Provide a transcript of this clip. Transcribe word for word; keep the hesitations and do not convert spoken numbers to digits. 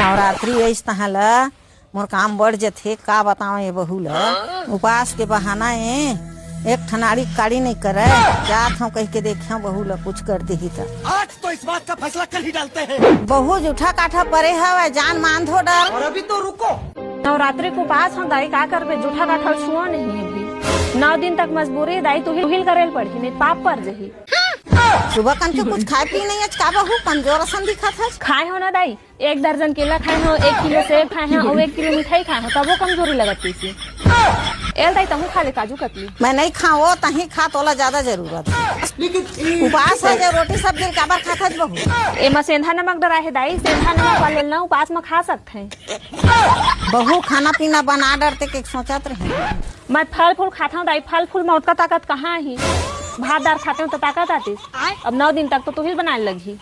नवरात्रि अइस तहाँ ल मोर काम बढ़ जथे, का बतावं ये बहू ल। उपास के बहाना ए, एक ठन आड़ी काड़ी नइ करय। जात हंव कहिके देखंव बहू ल कुछ कर दिही त। आज तो इस बात का फैसला कर ही डालते हैं। बहू जूठा काठा परे हवय, जान मान धो डर। और अभी तो रुको। नवरात्रि के उपास हंव दाई, का करबे, जूठा काठा छुओ नहीं अभी। नौ दिन तक मजबूरी दाई, तुहिल, तुहिल करे ल पड़ही, नहीं पाप पर जही। सुबह कन के कुछ खाय पी नइ हच का बहू, कमजोर असन दिखत हच। खाय हंव ना दाई, एक दर्जन केला खाय हंव, एक किलो सेब खाय हंव अउ एक किलो मिठाई खाय हंव, तभो कमजोरी लगत कइसे। ए ल दाई, तहूं खा ले काजू कतली। मैं नइ खावं, तहीं खा, तोला जादा जरूरत हे। उपास हे जे रोटी सब्जी ल काबर खात हच बहू? एमा सेंधा नमक डराय हे दाई, सेंधा नमक वाले ल ना उपास म खा सकत हंव। बहू खाना पीना बना डरते के सोचत रहे। मैं फल फूल खात हंव दाई, फल फूल म ओतका ताकत कहां आही? भात दार खातेंव त ताकत आतिस। अब नौ दिन तक तो तुहिल बनाय ल लगही।